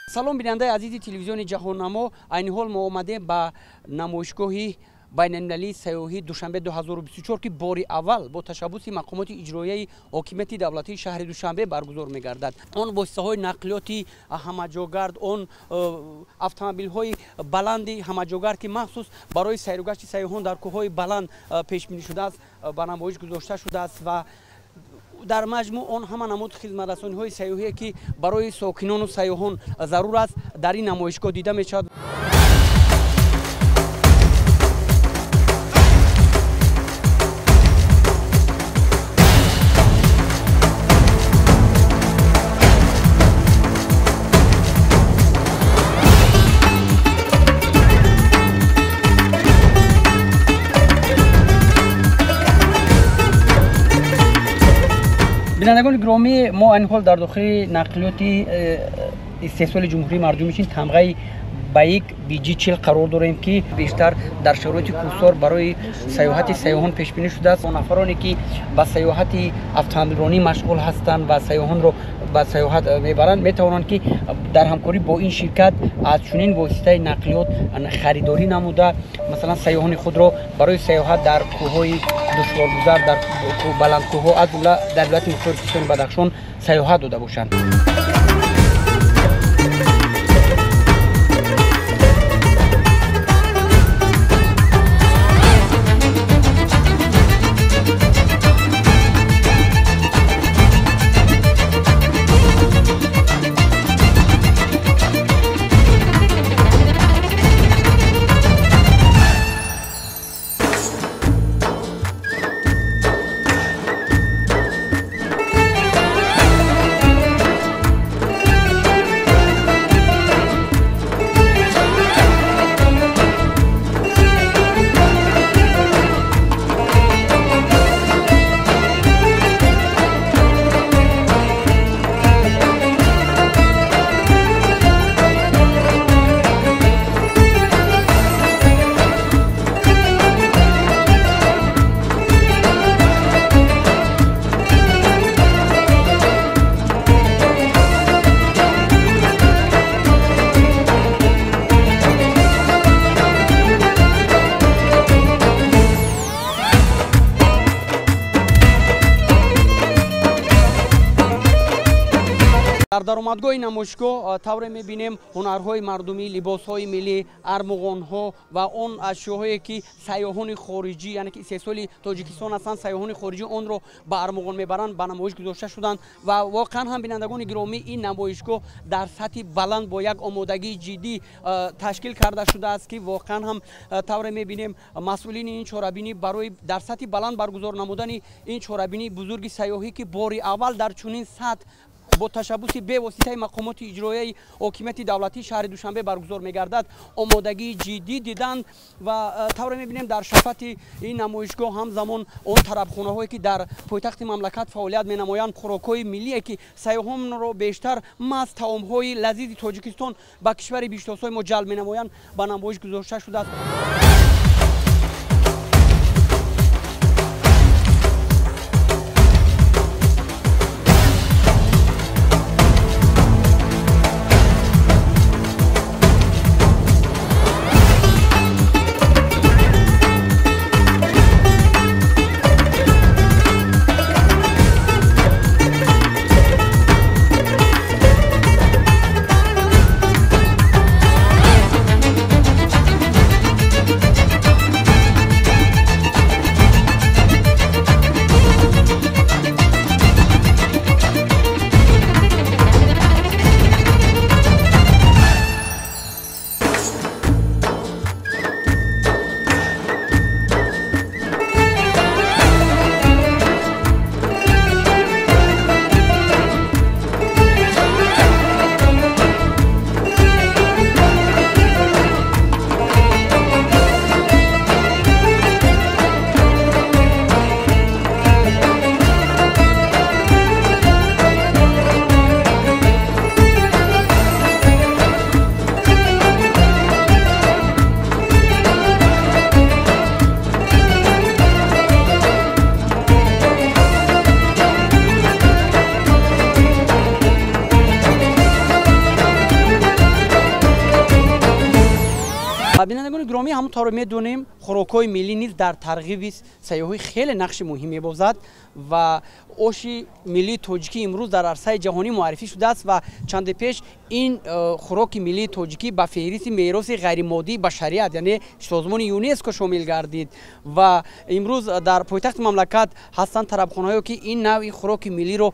Салом бинандаи азизи телевизиони Ҷаҳоннамо. Айни ҳол мо омадем ба намоишгоҳи байналмилалии сайёҳии Душанбе 2024, ки бори аввал бо ташаббуси мақомоти иҷроияи ҳокимияти давлатии шаҳри Душанбе баргузор мегардад. Он воситаҳои нақлиёти ҳамаҷогард, он автомобилҳои баланди ҳамаҷогард, ки махсус барои сайругашти сайёҳон дар кӯҳҳои баланд пешбинӣ шудааст, ба намоиш гузошта шудааст ва дар маҷмӯъ он ҳама намуд хизматрасониҳои сайёҳие, ки барои сокинону сайёҳон зарур аст, дар ин намоишгоҳ дида мешавад. Бинандагони гиромӣ, мо айни ҳол дар дохили нақлиёти истеҳсоли Ҷумҳурии Мардумии Чин тамғаи Баик BG40 қарор дорем, ки бештар дар шароити кӯҳсор барои сайёҳати сайёҳон пешбинӣ шудааст. Он нафароне, ки ба сайёҳати автомобилронӣ машғул ҳастанд ва сайёҳонро ба сайёҳат мебаранд, метавонанд, ки дар ҳамкорӣ бо ин ширкат аз чунин воситаи нақлиёт харидорӣ намуда, масалан, сайёҳони худро барои сайёҳат дар кӯҳҳои душворгузар, дар баландкӯҳҳо, аз ҷумла дар вилояти мухтори Кӯҳистони Бадахшон сайёҳат дода бошанд. Дар даромадгоҳи намоишгоҳ тавре мебинем ҳунарҳои мардумӣ, либосҳои миллӣ, армуғонҳо ва он ашёҳое, ки сайёҳони хориҷӣ, яъне ки истеҳсоли Тоҷикистон ҳастанд, сайёҳони хориҷӣ онро ба армуғон мебаранд, ба намоиш гузошта шуданд. Ва воқеан ҳам, бинандагони гиромӣ, ин намоишгоҳ дар сатҳи баланд бо як омодагии ҷиддӣ ташкил карда шудааст, ки воқеан ҳам тавре мебинем масъулини ин чорабинӣ барои дар сатҳи баланд баргузор намудани ин чорабинии бузурги сайёҳӣ, ки бори аввал дар чунин сатҳ бо ташаббуси бевоситаи мақомоти иҷроияи ҳокимияти давлатии шаҳри Душанбе баргузор мегардад, омодагии ҷиддӣ диданд. Ва тавре мебинем дар шафати ин намоишгоҳ ҳамзамон он тарабхонаҳое, ки дар пойтахти мамлакат фаъолият менамоянд, хӯрокҳои миллие, ки сайёҳонро бештар маҳз таомҳои лазизи Тоҷикистон ба кишвари биштосҳои мо ҷалб менамоянд, ба намоиш гузошта шудааст. Бинандагони гиромӣ, ҳамон тавре медонем, хӯрокҳои миллӣ низ дар тарғиби сайёҳӣ хеле нақши муҳим мебозад ва оши миллии тоҷикӣ имрӯз дар арсаи ҷаҳонӣ муаррифӣ шудааст ва чанде пеш ин хӯроки миллии тоҷикӣ ба феҳристи мероси ғайримоддии башарият, яъне созмони ЮНЕСКО шомил гардид ва имрӯз дар пойтахти мамлакат ҳастанд тарабхонаҳое, ки ин навъи хӯроки миллиро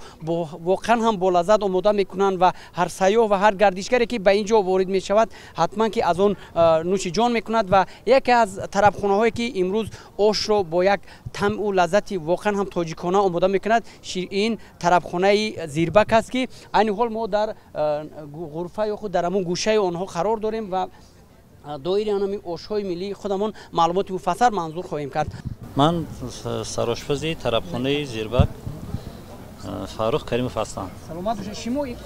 воқеан ҳам бо лаззат омода мекунанд ва ҳар сайёҳ ва ҳар гардишгаре, ки ба ин ҷо ворид мешавад, ҳатман ки аз он нӯши ҷон мекунад. Ва яке аз тарабхонаҳое, ки имрӯз ошро бо як тамъу лаззати воқеан ҳам тоҷикона омода мекунад, ин тарабхонаи Зирбак аст, ки айни ҳол мо дар ғурфа ё худ дар ҳамон гӯшаи онҳо қарор дорем ва доири ҳамин ошҳои миллии худамон маълумоти муфассал манзур хоҳем кард. Ман сарошпази тарабхонаи Зирбак Фаррух Каримов ҳастам. Саломат бошед.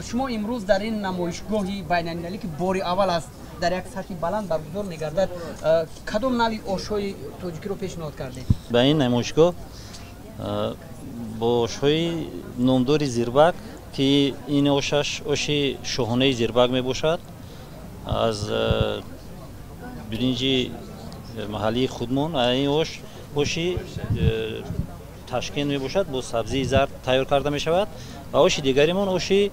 Шумо имрӯз дар ин намоишгоҳи байналмилалӣ, ки бори аввал аст дар як сатҳи баланд баргузор мегардад, кадом навъи ошҳои тоҷикиро пешниҳод кардед? Ба ин намоишгоҳ бо ошҳои номдори Зирбак, ки ин ошаш оши шоҳонаи Зирбак мебошад, аз биринҷи маҳаллии худмон, ин ош оши Ташкент мебошад, бо сабзии зард тайёр карда мешавад ва оши дигаримон оши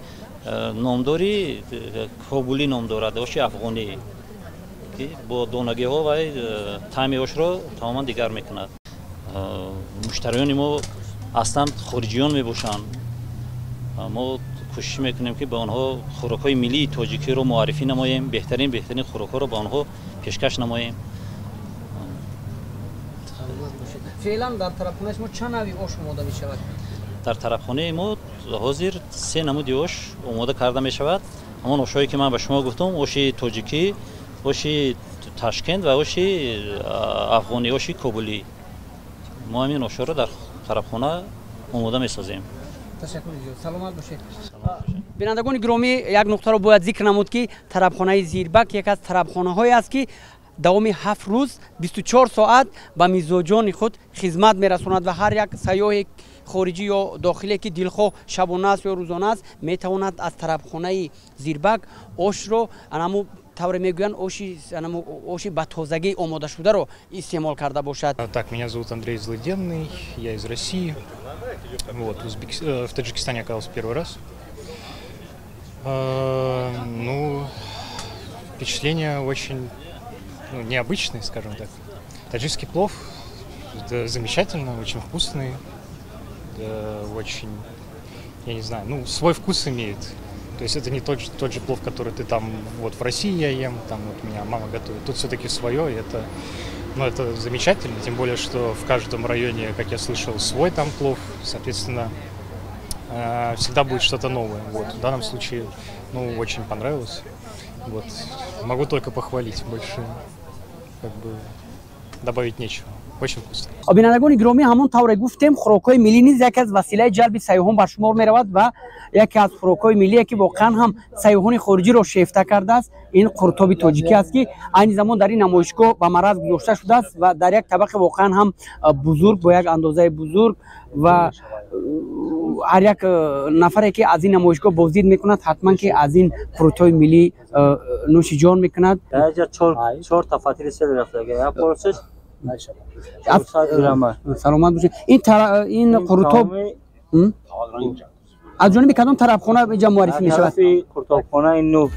номдори Кобулӣ ном дорад, оши афғонӣ, ки бо донагиҳо ва таъми ошро тамоман дигар мекунад. Муштариёни мо аслан хориҷиён мебошанд. Мо кӯшиш мекунем, ки ба онҳо хӯрокҳои миллии тоҷикиро муаррифӣ намоем, беҳтарин хӯрокҳоро ба онҳо пешкаш намоем. Феълан дар тарабхонаи шумо чанд навъи ош омода мешавад? Дар тарабхонаи мо ҳозир се намуди ош омода карда мешавад. Ҳамон ошҳое, ки ман ба шумо гуфтам, оши тоҷикӣ, оши Ташкент ва оши афғонӣ, оши Кобулӣ. Мо ҳамин ошҳоро дар тарабхона омода месозем. Ташаккур зиёд, саломат бошед. Бинандагони гиромӣ, як нуқтаро бояд зикр намуд, ки тарабхонаи Зирбак яке аз тарабхонаҳое аст, ки давоми 7 рӯз 24 соат ба мизоҷони худ хизмат мерасонад ва ҳар як сайёҳи хориҷӣ ё дохиле, ки дилхоҳ шабона аст ё рӯзона аст, метавонад аз тарабхонаи Зирбак ошро, анаму тавре мегӯянд, оши ба тозагӣ омодашударо истеъмол карда бошад. Так, меня зовут Андрей Злыденный, я из России. Вот, в Таджикистане оказался первый раз. Ну, впечатление очень, ну, необычный, скажем так. Таджикский плов это замечательно, очень вкусный, да, очень, я не знаю, ну, свой вкус имеет. То есть это не тот же плов, который ты там вот в России я ем, там вот меня мама готовит. Тут все-таки свое, и это, ну, это замечательно, тем более, что в каждом районе, как я слышал, свой там плов, соответственно, всегда будет что-то новое. Вот. В данном случае, ну, очень понравилось. Вот. Могу только похвалить, больше как бы добавить нечего. Очень вкусно. Бинандагони гиромӣ, ҳамон тавре гуфтем, хӯрокҳои миллӣ низ яке аз василаи ҷалби сайёҳон ба шумор меравад ва яке аз хӯрокҳои миллие, ки воқеан ҳам сайёҳони хориҷиро шефта кардааст, ин қуртоби тоҷикӣ аст, ки айни замон дар ин намоишгоҳ ба мараз гузошта шудааст ва дар як табақи воқеан ҳам бузург, бо як андозаи бузург, ва ҳар як нафаре, ки аз ин намоишгоҳ боздид мекунад, ҳатман ки аз ин қурутҳои миллӣ нӯши ҷон мекунад. Чорта фатири сел рафтага, як порсиш Саломат бошед. Ин қурутоб аз ҷониби кадом тарабхона инҷа муаррифӣ мешавад? Қуртобхонаи Нур.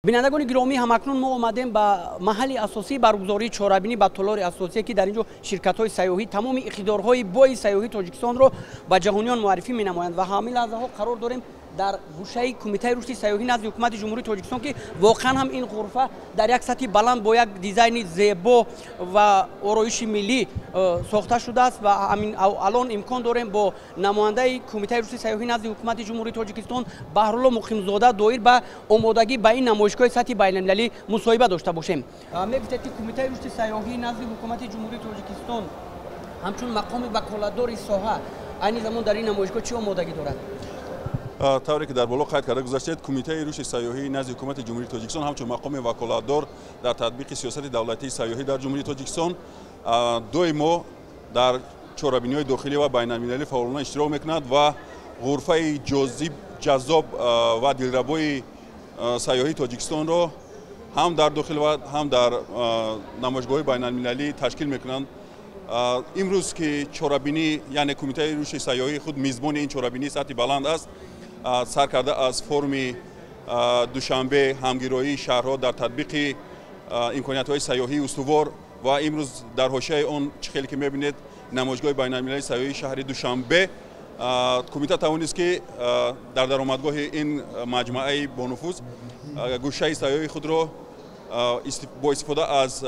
Бинандагони гиромӣ, ҳамакнун мо омадем ба маҳалли асосии баргузории чорабинӣ, ба толори асосие, ки дар ин ҷо ширкатҳои сайёҳӣ тамоми иқтидорҳои бои сайёҳии Тоҷикистонро ба ҷаҳониён муаррифӣ менамоянд ва ҳамин лаҳзаҳо қарор дорем дар гӯшаи Кумитаи рушди сайёҳӣ назди Ҳукумати Ҷумҳурии Тоҷикистон, ки воқеан ҳам ин ғурфа дар як сатҳи баланд бо як дизайни зебо ва ороиши миллӣ сохта шудааст ва ҳамин алон имкон дорем бо намояндаи Кумитаи рушди сайёҳӣ назди Ҳукумати Ҷумҳурии Тоҷикистон Баҳрулло Муқимзода доир ба омодагӣ ба ин намоишгоҳи сатҳи байналмилалӣ мусоҳиба дошта бошем. Мегуфтед, ки Кумитаи рушди сайёҳӣ назди Ҳукумати Ҷумҳурии Тоҷикистон Ҳамчун мақоми ваколатдори соҳа айни замон дар ин намоишгоҳ чӣ омодагӣ дорад? Тавре ки дар боло қайд карда гузаштед, Кумитаи рушди сайёҳии назди Ҳукумати Ҷумҳурии Тоҷикистон ҳамчун мақоми ваколатдор дар татбиқи сиёсати давлатии сайёҳӣ дар Ҷумҳурии Тоҷикистон доимо дар чорабиниҳои дохилӣ ва байналмилалӣ фаъолона иштирок мекунад ва ғурфаи ҷозиб, ҷаззоб ва дилрабои сайёҳии Тоҷикистонро ҳам дар дохил ва ҳам дар намоишгоҳҳои байналмилалӣ ташкил мекунанд. Имрӯз ки чорабинӣ, яъне Кумитаи рушди сайёҳии худ мизбони ин чорабинии сатҳи баланд аст, сар карда аз форуми Душанбе, ҳамгироии шаҳрҳо дар татбиқи имкониятҳои сайёҳии устувор ва имрӯз дар ҳошияи он чӣ хеле ки мебинед намоишгоҳи байналмилалии сайёҳии шаҳри Душанбе, кумита тавонист ки дар даромадгоҳи ин маҷмӯаи бонуфуз гӯшаи сайёҳии худро бо истифода аз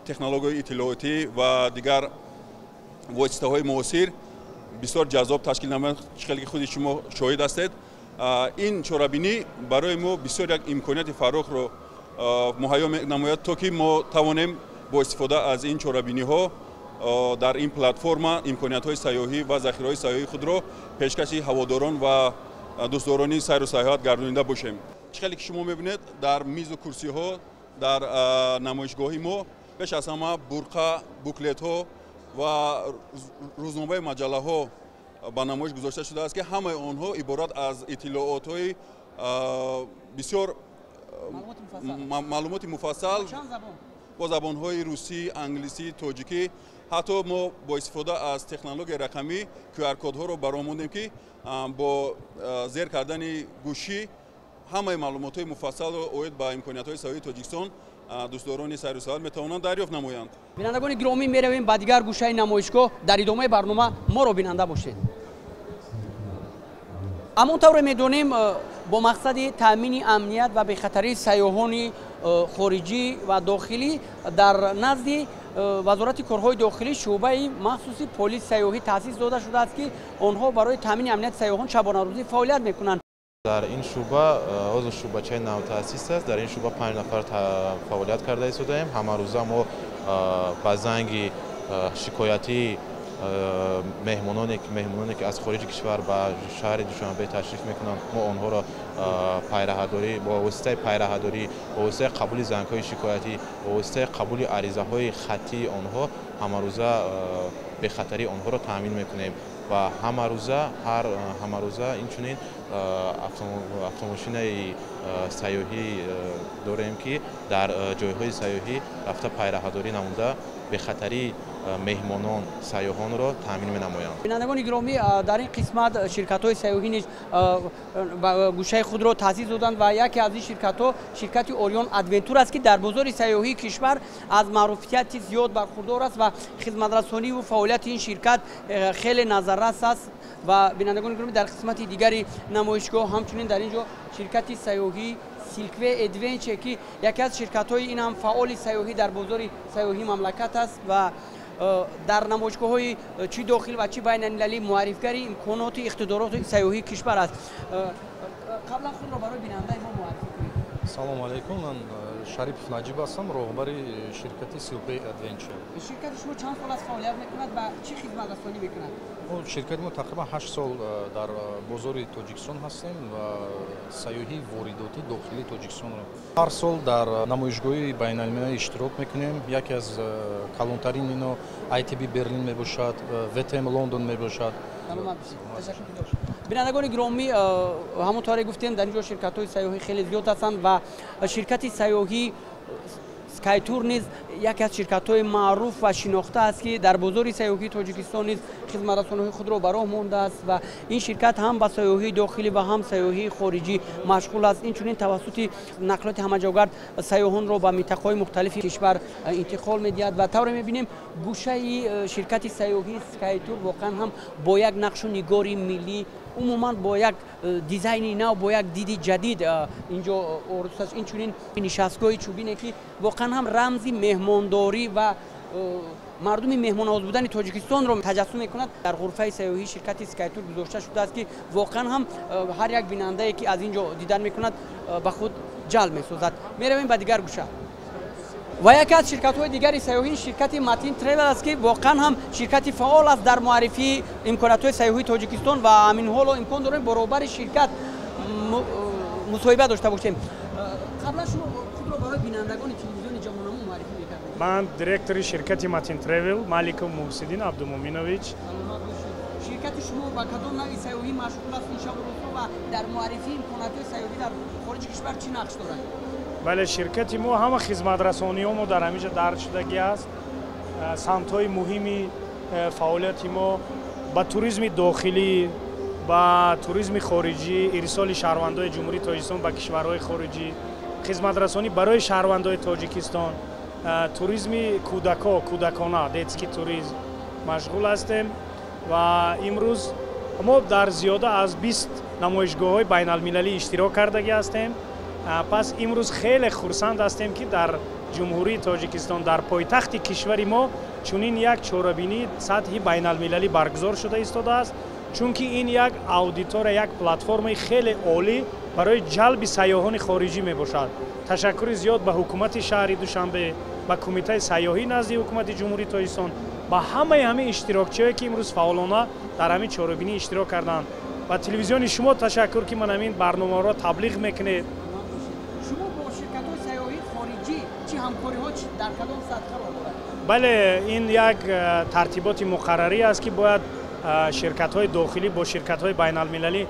технологияи иттилоотӣ ва дигар воситаҳои муосир бисёр ҷаззоб ташкил намояд. Чӣ хеле ки худи шумо шоҳид ҳастед, ин чорабинӣ барои мо бисёр як имконияти фарохро муҳайё менамояд, то ки мо тавонем бо истифода аз ин чорабиниҳо дар ин платформа имкониятҳои сайёҳӣ ва захираҳои сайёҳии худро пешкаши ҳаводорон ва дӯстдорони сайру сайёҳат гардонида бошем. Чӣ хеле ки шумо мебинед, дар мизу курсиҳо дар намоишгоҳи мо беш аз ҳама бурқа, буклетҳо ва рӯзномаи маҷаллаҳо ба намоиш гузошта шудааст, ки ҳамаи онҳо иборат аз иттилоотҳои бисёр маълумоти муфассал бо забонҳои русӣ, англисӣ, тоҷикӣ. Ҳатто мо бо истифода аз технологияи рақамӣ QR-кодҳоро баромондем, ки бо зер кардани гӯшӣ ҳамаи маълумотҳои муфассалро оид ба имкониятҳои сайёҳии Тоҷикистон дӯстдорони сайру сайёҳат метавонанд дарёфт намоянд. Бинандагони гиромӣ, меравем ба дигар гӯшаи намоишгоҳ. Дар идомаи барнома моро бинанда бошед. Ҳамон тавре медонем, бо мақсади таъмини амният ва бехатарии сайёҳони хориҷӣ ва дохилӣ дар назди Вазорати корҳои дохилӣ шӯъбаи махсуси полис сайёҳӣ таъсис дода шудааст, ки онҳо барои таъмини амнияти сайёҳон шабонарӯзӣ фаъолият мекунанд. Дар ин шӯъба ҳозир шӯъбачаи навтаъсис аст. Дар ин шӯъба 5 нафар фаъолият карда истодаем. Ҳамарӯза мо ба занги шикоятии меҳмононе ки аз хориҷи кишвар ба шаҳри Душанбе ташриф мекунанд, мо онҳоро пайраҳадорӣ бо воситаи пайраҳадорӣ, бо воситаи қабули зангҳои шикоятӣ, бо воситаи қабули аризаҳои хаттии онҳо ҳамарӯза бехатарии онҳоро таъмин мекунем ва ҳамарӯза инчунин автомошинаи сайёҳӣ дорем, ки дар ҷойҳои сайёҳӣ рафта пайраҳадорӣ намуда бехатарии меҳмонон, сайёҳонро таъмин менамоянд. Бинандагони гиромӣ, дар ин қисмат ширкатҳои сайёҳӣ низ гӯшаи худро таъсис доданд ва яке аз ин ширкатҳо ширкати Орион Адвентур аст, ки дар бозори сайёҳии кишвар аз маъруфияти зиёд бархурдор аст ва хизматрасониву фаъолияти ин ширкат хеле назаррас аст. Ва бинандагони гиромӣ, дар қисмати дигари намоишгоҳ ҳамчунин дар ин ҷо ширкати сайёҳӣ Силкве Эдвенче, ки яке аз ширкатҳои ин ҳам фаъоли сайёҳӣ дар бозори сайёҳии мамлакат аст ва дар намоишгоҳҳои чӣ дохил ва чӣ байналмилалӣ муаррифгари имконоти иқтидороти сайёҳии кишвар аст. Қаблан худро барои бинандаи мо муаррифӣ кунед. Салому алайкум, ман Шарипов Наҷиб ҳастам, роҳбари ширкати Силкве Адвенчер. Ширкати шумо чанд сол аст фаъолият мекунад ва чӣ хизматрасонӣ мекунад? Ширкати мо тақрибан 8 сол дар бозори Тоҷикистон ҳастем ва сайёҳии воридотӣ дохилии Тоҷикистонро ҳар сол дар намоишгоҳи байналмилалӣ иштирок мекунем. Яке аз калонтарин ино ITB Берлин мебошад, VTM Лондон мебошад. Бинандагони гиромӣ, ҳамон тавре гуфтем, дар ин ҷо ширкатҳои сайёҳӣ хеле зиёд ҳастанд ва ширкати сайёҳӣ Скайтур низ яке аз ширкатҳои маъруф ва шинохта аст, ки дар бозори сайёҳии Тоҷикистон низ хизматрасониҳои худро ба роҳ мондааст ва ин ширкат ҳам ба сайёҳии дохилӣ ва ҳам сайёҳии хориҷӣ машғул аст. Инчунин тавассути нақлиёти ҳамаҷогард сайёҳонро ба минтақаҳои мухталифи кишвар интиқол медиҳад ва тавре мебинем, гӯшаи ширкати сайёҳии Скайтур воқеан ҳам бо як нақшу нигори миллӣ, умуман бо як дизайни нав, бо як диди ҷадид инҷо ороста аст. Инчунин нишастгоҳи чӯбине, ки воқеан ҳам рамзи меҳмондорӣ ва мардуми меҳмоннавоз будани Тоҷикистонро таҷассум мекунад, дар ғурфаи сайёҳии ширкати Скайтур гузошта шудааст, ки воқеан ҳам ҳар як бинандае, ки аз ин ҷо дидан мекунад, ба худ ҷалб месозад. Меравем ба дигар гӯша. Ва яке аз ширкатҳои дигари сайёҳӣ ширкати Матин Тревел аст, ки воқеан ҳам ширкати фаъол аст дар муаррифии имкониятҳои сайёҳии Тоҷикистон ва ҳамин ҳоло имкон дорем баробари ширкат мусоҳиба дошта бошем. Қаблан шумо худро барои бинандагони телевизиони ҷаҳоннамо муаррифӣ мекардед. Ман директори ширкати Матин Тревел Маликов Муҳсиддин Абдумуминович. Ширкати шумо ба кадом навъи сайёҳӣ машғул аст ин шабу рӯзҳо ва дар муаррифии имкониятҳои сайёҳӣ дар хориҷи кишвар чӣ нақш дорад? Бале, ширкати мо ҳама хизматрасониҳо мо дар ҳаминҷа дарҷ шудагӣ аст. Самтҳои муҳими фаъолияти мо ба туризми дохилӣ, ба туризми хориҷӣ, ирсоли шаҳрвандои Ҷумҳурии Тоҷикистон ба кишварҳои хориҷӣ, хизматрасонӣ барои шаҳрвандои Тоҷикистон, туризми кӯдако, кӯдакона, детский туризм машғул ҳастем ва имрӯз мо дар зиёда аз 20 намоишгоҳҳои байналмилалӣ иштирок кардагӣ ҳастем. Пас имрӯз хеле хурсанд ҳастем, ки дар Ҷумҳурии Тоҷикистон, дар пойтахти кишвари мо чунин як чорабинии сатҳи байналмилалӣ баргузор шуда истодааст, чунки ин як аудитория, як платформаи хеле олӣ барои ҷалби сайёҳони хориҷӣ мебошад. Ташаккури зиёд ба ҳукумати шаҳри Душанбе, ба Кумитаи сайёҳӣ назди ҳукумати Ҷумҳурии Тоҷикистон, ба ҳамаи ҳамин иштирокчиҳое, ки имрӯз фаъолона дар ҳамин чорабинӣ иштирок карданд. Ба телевизиони шумо ташаккур, ки ман ҳамин барномаро таблиғ мекунед. Шумо бо ширкатҳои сайёҳии хориҷӣ чӣ ҳамкориҳо дар кадом сатҳ қарор дорад? Бале, ин як тартиботи муқаррарӣ аст, ки бояд ширкатҳои дохилӣ бо ширкатҳои байналмилалӣ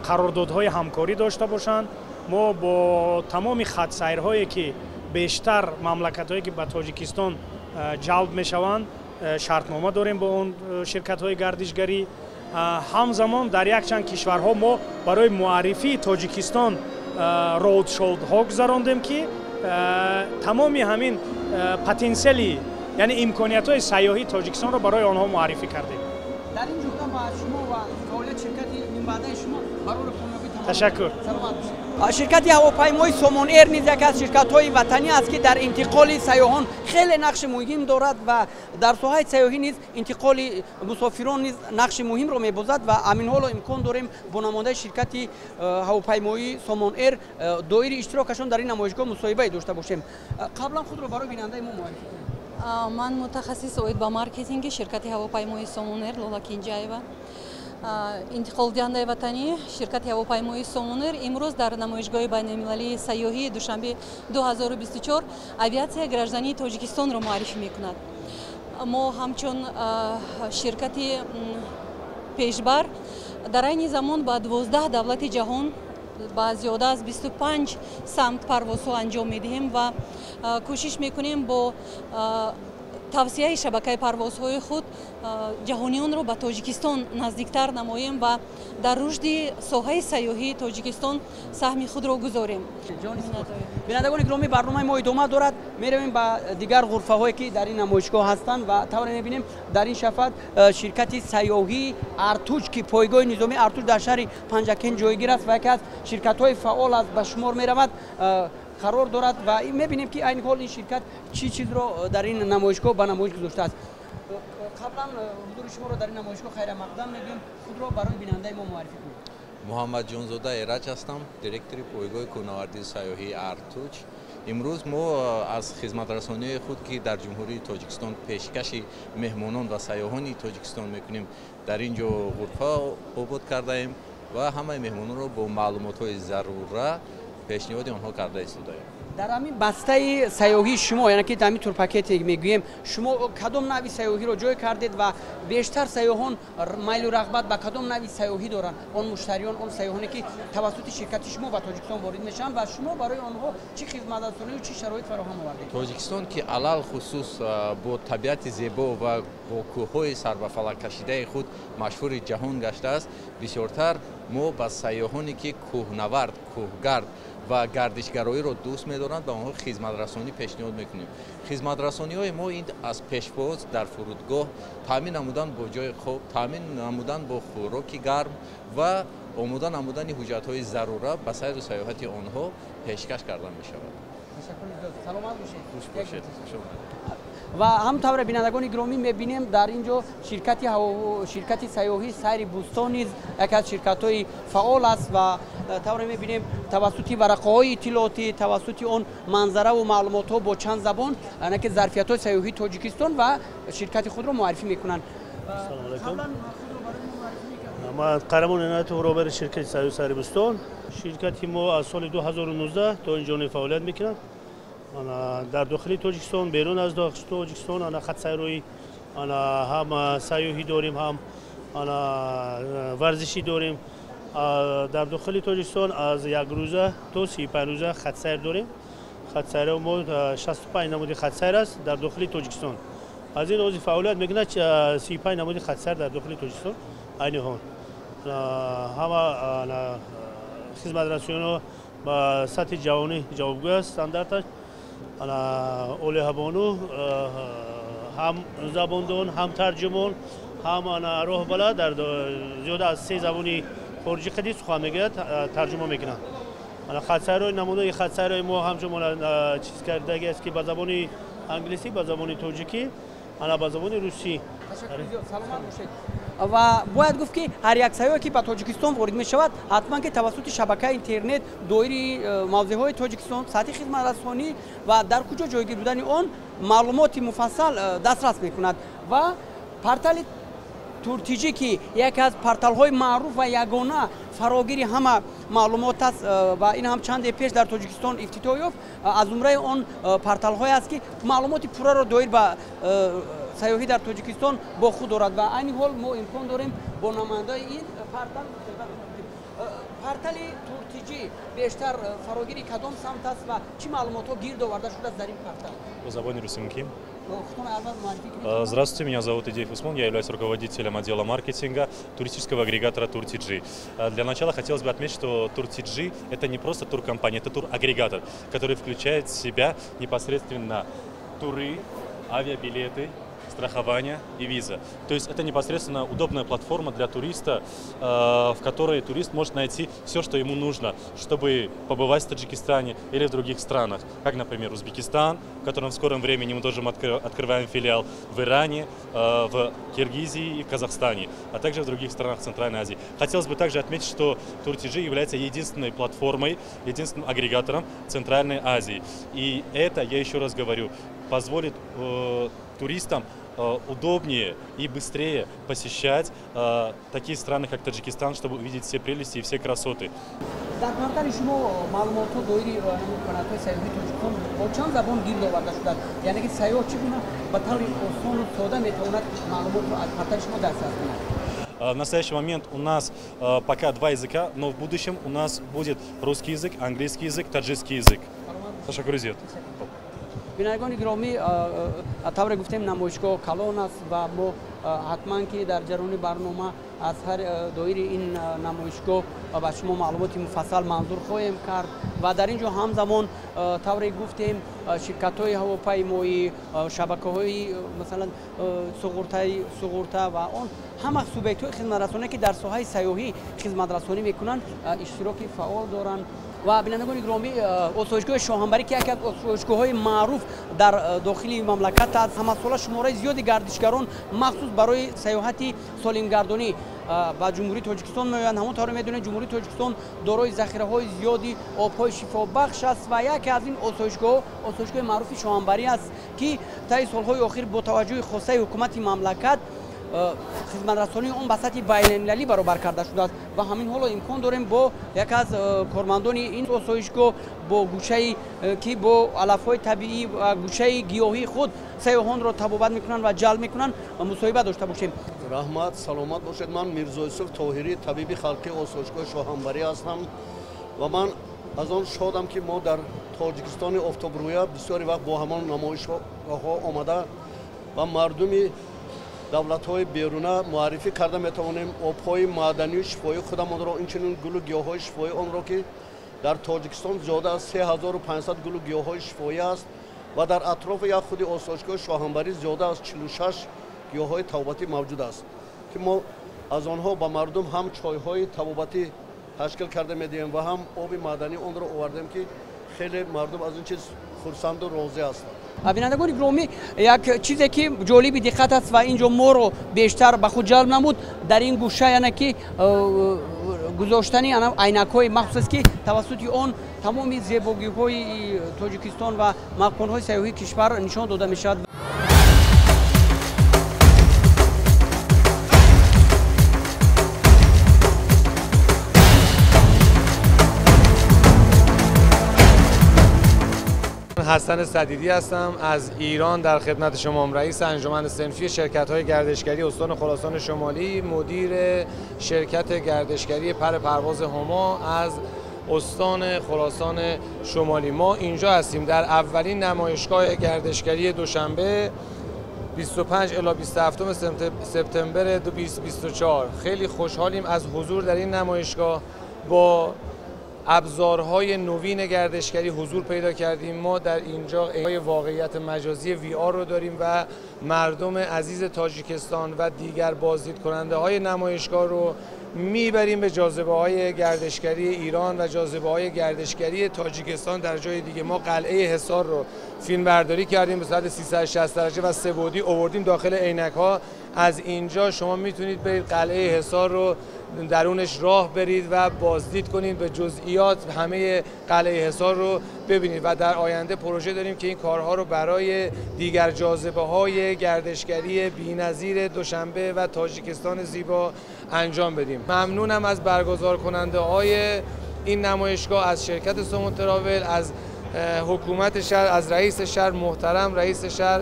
қарордодҳои ҳамкорӣ дошта бошанд. Мо бо тамоми хатсайрҳое, ки бештар мамлакатҳое, ки ба Тоҷикистон ҷалб мешаванд, шартнома дорем бо он ширкатҳои гардишгарӣ. Ҳамзамон дар якчанд кишварҳо мо барои муаррифии Тоҷикистон роудшоуҳо гузарондем, ки тамоми ҳамин потенсиали, яъне имкониятҳои сайёҳии Тоҷикистонро барои онҳо муаррифӣ кардем. Дар ин ҷода ба шумо ва фаъолияти ширкати минбаъдаи шумо барори комёбӣ таманно. Ташаккур. Саломат бошед. Ширкати ҳавопаймои Сомон Эйр низ яке аз ширкатҳои ватанӣ аст, ки дар интиқоли сайёҳон хеле нақши муҳим дорад ва дар соҳаи сайёҳӣ низ интиқоли мусофирон низ нақши муҳимро мебозад ва ҳамин ҳоло имкон дорем бо намояндаи ширкати ҳавопаймоии Сомон Эйр доири иштирокашон дар ин намоишгоҳ мусоҳибае дошта бошем. Қаблан худро барои бинандаи мо муаррифӣ кунед. Ман мутахассис оид ба маркетинги ширкати ҳавопаймоии Сомон Эйр Лола Кинҷаева. Интиқолдиҳандаи ватанӣ ширкати ҳавопаймоии Сомон Эйр имрӯз дар намоишгоҳи байналмилалии сайёҳии Душанбе 2024 авиатсияи граждании Тоҷикистонро муаррифӣ мекунад. Мо ҳамчун ширкати пешбар дар айни замон ба 12 давлати ҷаҳон ба зиёда аз 25 самт парвозҳо анҷом медиҳем ва кӯшиш мекунем бо тавсияи шабакаи парвозҳои худ ҷаҳониёнро ба Тоҷикистон наздиктар намоем ва дар рушди соҳаи сайёҳии Тоҷикистон саҳми худро гузорем. Бинандагони гиромӣ, барномаи мо идома дорад. Меравем ба дигар ғурфаҳое, ки дар ин намоишгоҳ ҳастанд ва тавре мебинем дар ин шафат ширкати сайёҳии Артуҷ, ки пойгоҳи низомии Артуҷ дар шаҳри Панҷакент ҷойгир аст ва яке аз ширкатҳои фаъол аст ба шумор меравад, қарор дорад ва мебинем, ки айни ҳол ин ширкат чӣ чизро дар ин намоишгоҳ ба намоиш гузоштааст. Қаблан ҳузури шуморо дар ин намоишгоҳ хайрамақдам мегӯем. Худро барои бинандаи мо муаррифӣ кунед. Муҳаммадҷонзода Эраҷ ҳастам, директори пойгоҳи кӯҳнавардии сайёҳии Артуҷ. Имрӯз мо аз хизматрасонии худ, ки дар Ҷумҳурии Тоҷикистон пешкаши меҳмонон ва сайёҳони Тоҷикистон мекунем, дар ин ҷо ғурфа обод кардаем ва ҳамаи меҳмононро бо маълумотҳои зарура пешниҳоди онҳо карда истодаем. Дар ҳамин бастаи сайёҳии шумо, яъне ки дар ҳамин турпакете мегӯем, шумо кадом навъи сайёҳиро ҷой кардед ва бештар сайёҳон майлу рағбат ба кадом навъи сайёҳӣ доранд? Он муштариён, он сайёҳоне, ки тавассути ширкати шумо ба Тоҷикистон ворид мешаванд ва шумо барои онҳо чӣ хизматрасонию чӣ шароит фароҳам овардед? Тоҷикистон, ки алалхусус бо табиати зебо ва бо кӯҳҳои сарбафалаккашидаи худ машҳури ҷаҳон гаштааст, бисёртар мо ба сайёҳоне, ки кӯҳнавард, кӯҳгард ва гардишгароиро дӯст медоранд, ба онҳо хизматрасонӣ пешниҳод мекунем. Хизматрасониҳои мо ин аз пешвоз дар фурудгоҳ, таъмин намудан бо ҷои хоб, таъмин намудан бо хӯроки гарм ва омода намудани ҳуҷҷатҳои зарура ба сайру сайёҳати онҳо пешкаш карда мешавад. Ташаккур зиёд, саломат бошед. Хуш бошед, хуш омадед. Ва ҳам тавре бинандагони гиромӣ мебинем, дар ин ҷо ширкати сайёҳӣ Сайри Бӯстон низ яке аз ширкатҳои фаъол аст ва тавре мебинем, тавассути варақаҳои иттилоотӣ, тавассути он манзараву маълумотҳо бо чанд забон, яъне ки зарфиятҳои сайёҳии Тоҷикистон ва ширкати худро муаррифӣ мекунанд. Ассалому алайкум. Ман Қаҳрамон Иноятов, роҳбари ширкати сайёҳии Сайри Бӯстон. Ширкати мо аз соли 2019 то ин ҷониб фаъолият мекунад. Дар дохили Тоҷикистон, берун аз Тоҷикистон хатсайрҳои ҳам сайёҳӣ дорем, ҳам варзишӣ дорем. Дар дохили Тоҷикистон аз як рӯза то 35 рӯза хатсайр дорем. Хатсайрҳо мо 65 намуди хатсайр аст дар дохили Тоҷикистон. Аз ин ози фаъолият мекунад 35 намуди хатсайр дар дохили Тоҷикистон. Айни ҳол ҳама хизматрасониҳо ба сатҳи ҷаҳонӣ ҷавобгӯ аст, стандарташ. Олиҳабону ҳам забондон, ҳам тарҷумон, ҳам роҳбалад дар зиёда аз 3 забони хориҷӣ қадӣ сухан мегӯяд, тарҷума мекунад. Хатсайрҳои намунаи хатсайрҳои мо ҳамчун чиз кардаги аст, ки ба забони англисӣ, ба забони тоҷикӣ, ба забони русӣ. Саломат бошед. Ва бояд гуфт, ки ҳар як сайёҳе, ки ба Тоҷикистон ворид мешавад, ҳатман ки тавассути шабакаи интернет доири мавзеъҳои Тоҷикистон, сатҳи хизматрасонӣ ва дар куҷо ҷойгир будани он маълумоти муфассал дастрас мекунад. Ва портали Туртиҷӣ, ки яке аз порталҳои маъруф ва ягона фарогири ҳама маълумот аст ва ин ҳам чанде пеш дар Тоҷикистон ифтитоҳ ёфт, аз зумраи он порталҳое аст, ки маълумоти пурраро доир ба сайёҳӣ дар Тоҷикистон бо худ дорад. Ва айни ҳол мо имкон дорем бо намояндаи ин портал суҳбат кунем. Портали Туртиҷӣ бештар фарогири кадом самт аст ва чӣ маълумотҳо гирд оварда шудааст дар ин портал? Ба забони русӣ мумкин? Здравствуйте, меня зовут Идеев Усмон, я являюсь руководителем отдела маркетинга туристического агрегатора TurTG. Для начала хотелось бы отметить, что TurTG – это не просто туркомпания, это турагрегатор, который включает в себя непосредственно туры, авиабилеты, страхование и виза. То есть это непосредственно удобная платформа для туриста, в которой турист может найти все, что ему нужно, чтобы побывать в Таджикистане или в других странах, как, например, Узбекистан, в котором в скором времени мы тоже открываем филиал, в Иране, в Киргизии и в Казахстане, а также в других странах Центральной Азии. Хотелось бы также отметить, что TurTG является единственной платформой, единственным агрегатором Центральной Азии. И это, я еще раз говорю, позволит туристам удобнее и быстрее посещать такие страны, как Таджикистан, чтобы увидеть все прелести и все красоты. Дар портали шумо маълумотҳо доири имкониятҳои сайёҳии Тоҷикистон бо чанд забон гирд оварда шудааст? Яъне ки сайёҳ чӣ гуна ба таври осону сода метавонад маълумотро аз портали шумо дастрас кунад? В настоящий момент у нас пока два языка, но в будущем у нас будет русский язык, английский язык, таджикский язык. Ташаккур зиёд. Бинандагони гиромӣ, тавре гуфтем, намоишгоҳ калон аст ва мо ҳатман ки дар ҷараёни барнома аз ҳар доири ин намоишгоҳ ба шумо маълумоти муфассал манзур хоҳем кард. Ва дар ин ҷо ҳамзамон, тавре гуфтем, ширкатҳои ҳавопаймоӣ, шабакаҳои, масалан, суғурта ва он ҳама субъектҳои хизматрасоние, ки дар соҳаи сайёҳӣ хизматрасонӣ мекунанд, иштироки фаъол доранд. Ва бинандагони гиромӣ, осоишгоҳи Шоҳанбарӣ, ки яке аз осоишгоҳҳои маъруф дар дохили мамлакат аст, ҳамасола шумораи зиёди гардишгарон махсус барои сайёҳати солимгардонӣ ба Ҷумҳурии Тоҷикистон меоянд. Ҳамон тавре медонед, Ҷумҳурии Тоҷикистон дорои захираҳои зиёди обҳои шифобахш аст ва яке аз ин осоишгоҳ осоишгоҳи маъруфи Шоҳанбарӣ аст, ки таи солҳои охир бо таваҷҷӯҳи хосаи ҳукумати мамлакат хизматрасонии он ба сатҳи байналмилалӣ баробар карда шудааст. Ва ҳамин ҳоло имкон дорем бо яке аз кормандони ин осоишгоҳ, бо гӯшае, ки бо алафҳои табиӣ ва гӯшаи гиёҳии худ сайёҳонро табобат мекунанд ва ҷалб мекунанд, мусоҳиба дошта бошем. Раҳмат, саломат бошед. Ман Мирзо Юсуф Тоҳирӣ, табиби халқи осоишгоҳи Шоҳанбарӣ ҳастам ва ман аз он шодам, ки мо дар Тоҷикистони офтобрӯя бисёри вақт бо ҳамон намоишгоҳҳо омада ва мардуми давлатҳои беруна муаррифӣ карда метавонем обҳои маъданию шифоии худамонро, инчунин гулу гиёҳҳои шифоии онро, ки дар Тоҷикистон зиёда аз 3500 гулу гиёҳҳои шифоӣ аст ва дар атрофи як худи осоишгоҳи Шоҳанбарӣ зиёда аз 46 гиёҳҳои табобатӣ мавҷуд аст, ки мо аз онҳо ба мардум ҳам чойҳои табобатӣ ташкил карда медиҳем ва ҳам оби маъдании онро овардем, ки Хеле мардум аз ин чиз хурсанду розӣ ҳастанд. Бинандагони гиромӣ, як чизе ки ҷолиби диққат аст ва инҷо моро бештар ба худ ҷалб намуд, дар ин гӯша, яъне ки гузоштани айнакҳои махсус аст, ки тавассути он тамоми зебогиҳои Тоҷикистон ва маконҳои сайёҳии кишвар нишон дода мешавад. حسن صدیدی هستم از ایران، در خدمت شما. رئیس انجمن صنفی شرکت‌های گردشگری استان خراسان شمالی، مدیر شرکت گردشگری پر پرواز هما از استان خراسان شمالی. ما اینجا هستیم در اولین نمایشگاه گردشگری دوشنبه 25 الی 27 سپتامبر 2024. خیلی خوشحالیم از حضور در این نمایشگاه. با ابزارهای نوین گردشگری حضور پیدا کردیم. ما در اینجا واقعیت مجازی VR رو داریم و مردم عزیز تاجیکستان و دیگر بازدید کننده های نمایشگاه رو میبریم به جاذبه های گردشگری ایران و جاذبه های گردشگری تاجیکستان. در جای دیگه ما قلعه حصار رو فیلم برداری کردیم به صورت 360 درجه و سه بعدی آوردیم داخل عینک ها. از اینجا شما میتونید برید قلعه حصار رو درونش راه برید و بازدید کنید، به جزئیات همه قلعه حصار رو ببینید. و در آینده پروژه داریم که این کارها رو برای دیگر جاذبه های گردشگری بی‌نظیر دوشنبه و تاجیکستان زیبا انجام بدیم. ممنونم از برگزار کننده های این نمایشگاه، از شرکت سومون تراول، از حکومت شهر، از رئیس شهر محترم، رئیس شهر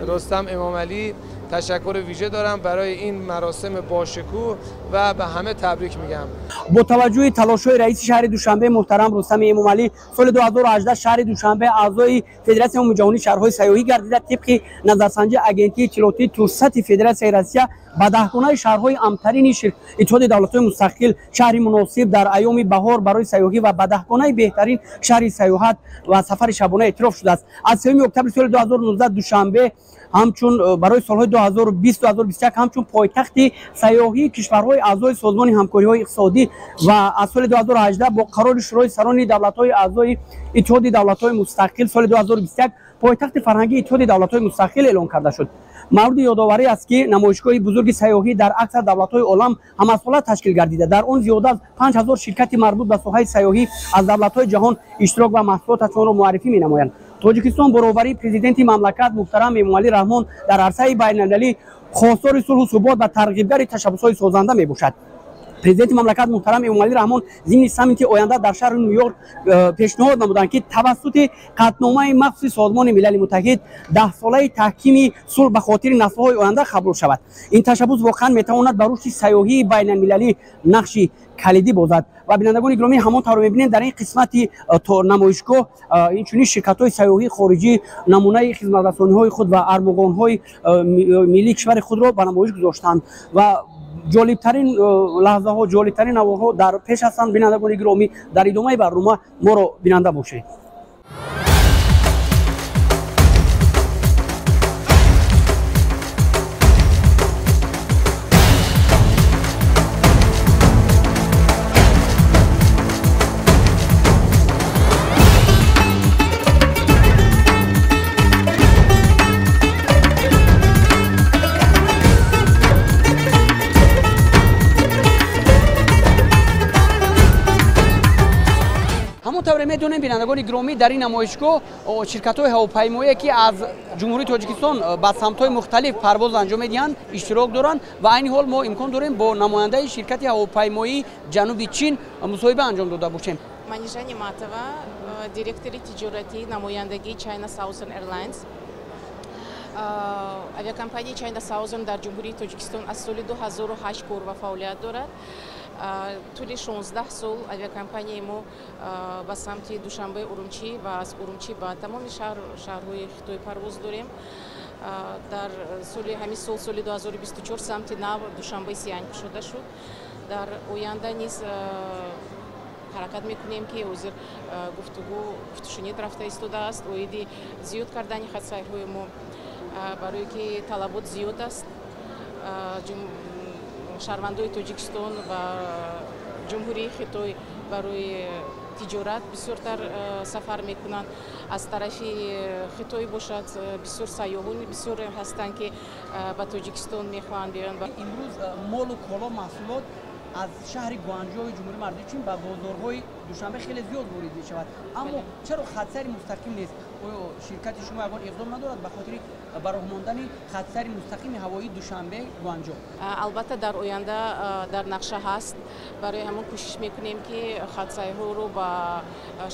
رستم امامعلی. تشکر ویژه دارم برای این مراسم باشکوه و به همه تبریک میگم. با توجه تلاش‌های رئیس شهر دوشنبه محترم رستم امامعلی، سال 2018 شهر دوشنبه اعضای فدراسیون عمومی جهانی شهرهای سیاحی گردیده. طبق نظرسنجی آگنتی اطلاعاتی تورست فدراسیون روسیه به دهگانه شهرهای امترین اتحاد دولت‌های مستقل شهر مناسب در ایام بهار برای سیاحی و به دهگانه بهترین شهر سیاحت و سفر شبانه اعتراف شده است. از 3 اکتبر سال 2019 دوشنبه همچون برای سالهای 2020 2021 همچون پایتخت سیاحی کشورهای اعضای سازمان همکاری‌های اقتصادی و از سال 2018 با قرار شورای سران دولت‌های اعضای اتحاد دولت‌های مستقل سال 2021 پایتخت فرهنگی اتحاد دولت‌های مستقل اعلام کرده شد. مورد یادآوری است که نمایشگاه بزرگ سیاحی در اکثر دولت‌های عالم همه‌ساله تشکیل گردیده. در آن زیاد از 5000 شرکت مربوط به ساحه سیاحی از دولت‌های جهان اشتراک و محصولاتشان را معرفی می‌نمایند. تاجیکستان برابری پرزیدنت مملکت محترم امامعلی رحمان در عرصه بین‌المللی خواستار صلح و ثبات و ترغیبگر تشبث‌های سازنده میباشد. پرزیدنت مملکت محترم امامعلی رحمان ضمن سمیت آینده در شهر نیویورک پیشنهاد نمودند که توسط قطعنامه مخصوص سازمان ملل متحد 10 ساله تحکیم صلح به خاطر نسل‌های آینده قبول شود. این تشبث واقعا میتواند بر رشد سیاحی بین المللی نقش کلیدی بازد. و بینندگان گرامی، همان طور میبینید در این قسمت نمایشگاه این چنین شرکت‌های سیاحی خارجی نمونه خدمت‌رسانی‌های خود و ارمغان‌های ملی کشور خود را به نمایش گذاشتند و جالبترین لحظه ها، جالبترین نوارها در پیش هستند. بینندگان گرامی، در ادامه برنامه ما را بیننده باشید. میدونیم بینندگان گرامی، در این نمایشگاه شرکت‌های هواپیمایی که از جمهوری تاجیکستان به سمت‌های مختلف پرواز انجام می‌دهند اشتراک دارند و عین حال ما امکان داریم با نماینده شرکت هواپیمایی جنوب چین مصاحبه انجام داده باشیم. منیژه نعمتова، директори тиҷоратии намояндагии China Southern Airlines. Авиакомпанияи China Southern дар Ҷумҳурии Тоҷикистон аз соли 2008 кор ва фаъолият дорад. Тӯли 16 сол авиакомпанияи мо ба самти Душанбе, Урумчӣ ва аз Урумчӣ ба тамоми шаҳрҳои Хитой парвоз дорем. Дар соли ҳамин сол, соли 2024, самти нав Душанбе Сиань кушода шуд. Дар оянда низ ҳаракат мекунем, ки ҳозир гуфтугӯ, гуфтушунид рафта истодааст оиди зиёд кардани хатсайрҳои мо, барое ки талабот зиёд аст. Шаҳрвандои Тоҷикистон ва Ҷумҳурии Хитой барои тиҷорат бисёртар сафар мекунанд. Аз тарафи Хитой бошад, бисёр сайёҳони бисёре ҳастанд, ки ба Тоҷикистон мехоҳанд биёянд. Имрӯз молу коло, маҳсулот аз шаҳри Гуанҷои Ҷумҳурии Мардумии Чин ба бозорҳои Душанбе хеле зиёд ворид мешавад, аммо чаро хатсайри мустақим нест? Оё ширкати шумо ягон иқдом надорад ба хотири ба роҳ мондани хатсайри мустақими ҳавоии Душанбе Гуанҷо? Албатта, дар оянда дар нақша ҳаст. Барои ҳамон кӯшиш мекунем, ки хатсайрҳоро ба